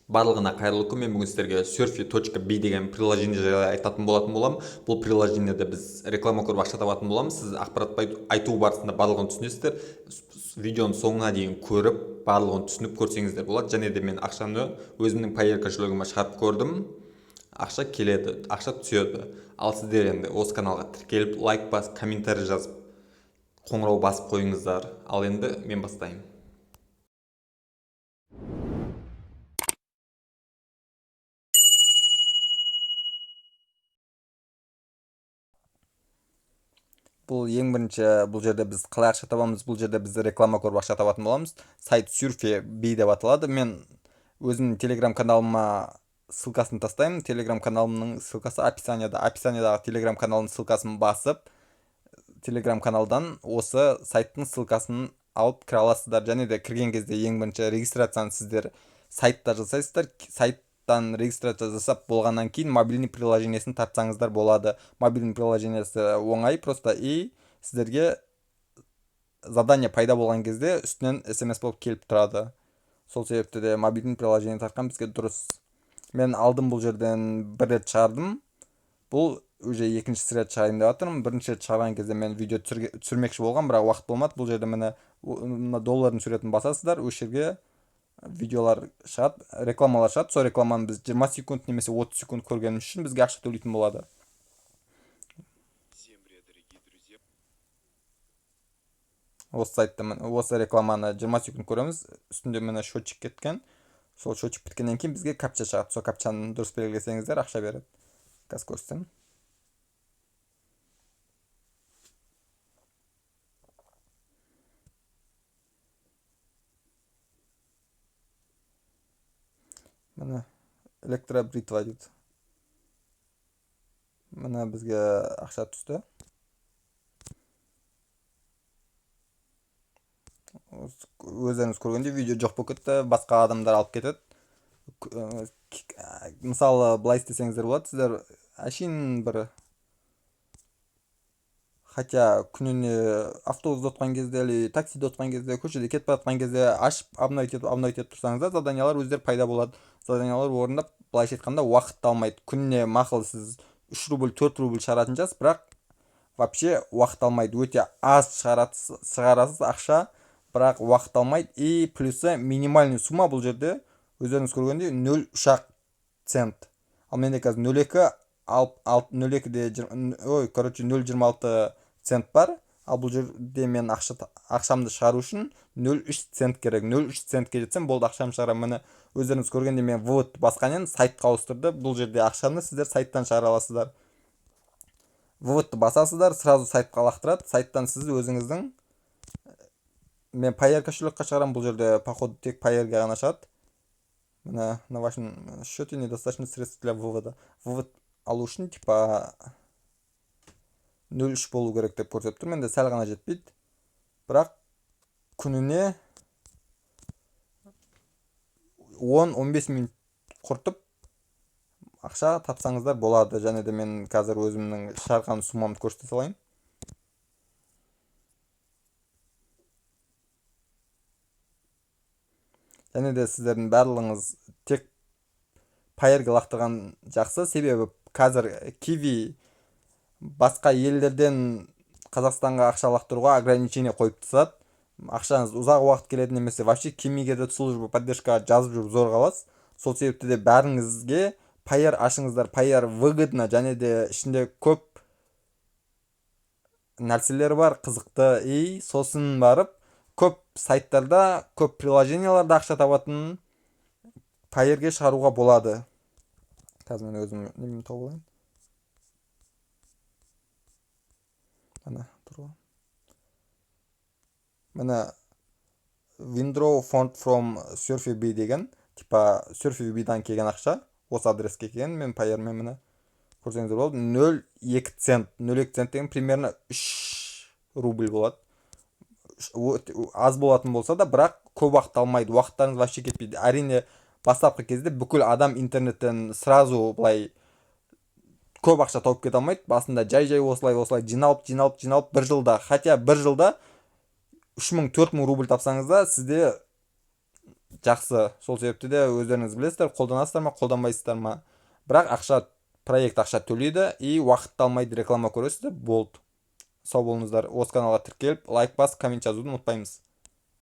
Барлығына қайырлы күн! Мен бүгін сіздерге surfy.b деген приложение жайлы айтатын болатын боламын. Бұл приложениеде біз реклама көріп, ақша табатын боламыз. Сіз ақпарат айту барысында барлығын түсінесіздер. Видеоның соңына дейін көріп, барлығын түсініп көрсеңіздер болады. Және де мен ақшаны өзімнің Payeer кошелегіме шығарып көрдім, ақша келеді, ақша түседі. Ал сіздер енді осы каналға тіркеліп, лайк басып, комментарий жазып, қоңырау басып қойыңыздар. Ал енді мен бастаймын. Бұл ең бірінші, бұл жерде біз қалай ақша табамыз? Бұл жерде біз реклама көріп, ақша табатын боламыз. Сайт Surfy B деп аталады. Мен өзімнің Телеграм каналыма ссылкасын тастаймын. Телеграм каналымның ссылкасы описанияда. Описаниядағы Телеграм каналының ссылкасын басып, Телеграм каналдан осы сайттың ссылкасын алып кіре аласыздар. Және де кірген кезде ең бірінші регистрацияны сіздер сайтта жасайсыздар. Сайттан регистрация жасап болғаннан кейін мобильный приложениесін тартсаңыздар болады. Мобильный приложениесі оңай просто, и сіздерге задание пайда болған кезде үстінен СМС болып келіп тұрады. Сол себепті де мобильный приложение тартқан бізге дұрыс. Мен алдым, бұл жерден бір рет шығардым, бұл уже екінші рет шығайын деп жатырмын. Бірінші рет шығарған кезде мен видео түсірмекші болғанмын, бірақ уақыт болмады. Бұл жерде, міне, мына доллардың суретін басасыздар, осы жерге видеолар шығады, рекламалар шығады. Сол рекламаны біз 20 секунд немесе 30 секунд көргеніміз үшін бізге ақша төлейтін болады. Всем привет, дорогие друзья. Осы сайтта, міне, осы рекламаны 20 секунд көреміз. Үстінде, міне, счетчик кеткен. Сол счетчик біткеннен кейін бізге капча шығады. Сол капчаны дұрыс белгілесеңіздер, ақша береді. Қазір көрсетемін. Міне, электробритва дейді. Міне, бізге ақша түсті. Өздеріңіз көргендей, видео жоқ болып кетті, басқа адамдар алып кетеді. Мысалы, былай істесеңіздер болады. Сіздер әшейін бір, хотя күніне автобуста отқан кезде или таксиде отқан кезде, көшеде кетіп бара жатқан кезде ашып, обновить етіп, обновить етіп тұрсаңыздар, заданиялар өздері пайда болады. Заданиялар орындап, былайша айтқанда, уақыт алмайды. Күніне, мақұл, сіз 3 рубль, 4 рубль шығаратын шығарсыз, бірақ вообще уақыт алмайды. Өте аз шығарасыз ақша, бірақ уақыт алмайды. И плюсы минимальный сумма бұл жерде, өздеріңіз көргендей, 0,3 ақ цент. Ал менде қазір 0,2, 0,2-де, ой, короче, 0,26 цент бар. Ал бұл жерде мен ақшамды шығару үшін 0,3 цент керек. 0,3 центке жетсем болды, ақшамды шығарамын. Міне, өздеріңіз көргендей, мен вывод басқаннан сайтқа ауыстырды. Бұл жерде ақшаны сіздер сайттан шығара аласыздар. Выводты басасыздар, сразу сайтқа лақтырады. Сайттан сіз өзіңіздің, мен Payeer кошелекқа шығарамын. Бұл жерде, походу, тек Payeerге ғана шығады. Міне, на вашем счете недостаточно средств для вывода. Вывод алу үшін типа 0,3 болу керек деп көрсетіп тұр. Менде сәл ғана жетпейді, бірақ күніне 10-15 минут құртып, ақша тапсаңыздар болады. Және де мен қазір өзімнің шығарған суммамды көрсете салайын. Және де сіздердің барлығыңыз тек Payeerге лақтырған жақсы, себебі қазір Киви басқа елдерден Қазақстанға ақша лақтыруға ограничение қойып тастады. Ақшаңыз ұзақ уақыт келеді немесе вообще келмей кетеді, служба поддержкаға жазып жүріп зор қаласыз. Сол себепті де бәріңізге Payeer ашыңыздар. Payeer выгодно және де ішінде көп нәрселер бар қызықты. И сосын барып көп сайттарда, көп приложенияларда ақша табатын Payeerге шығаруға болады. Қазір мен өзім немді тауып алайын. Міне, тұр ғой. Міне, withdraw fund from Surfy B деген, типа Surfy B-дан келген ақша, осы адреске келген. Мен Payeerмен, міне, көрсеңіздер болады, 0,2 цент. 0,2 цент деген примерно 3 рубль болады. Өте аз болатын болса да, бірақ көп уақыт алмайды, уақыттарыңыз вообще кетпейді. Әрине, бастапқы кезде бүкіл адам интернеттен сразу былай көп ақша тауып кете алмайды. Басында жай жай осылай осылай жиналып, жиналып, жиналып, бір жылда, хотя бір жылда 3000, 4000 рубль тапсаңыз да, сізде Жақсы, сол себепті де өздеріңіз білесіздер, қолданасыздар ма, қолданбайсыздар ма, бірақ ақша, проект ақша төлейді и уақытты алмайды, реклама көресіздер, болды. Сау болыңыздар. Осы каналға тіркеліп, лайк басып, коммент жазуды ұмытпаймыз.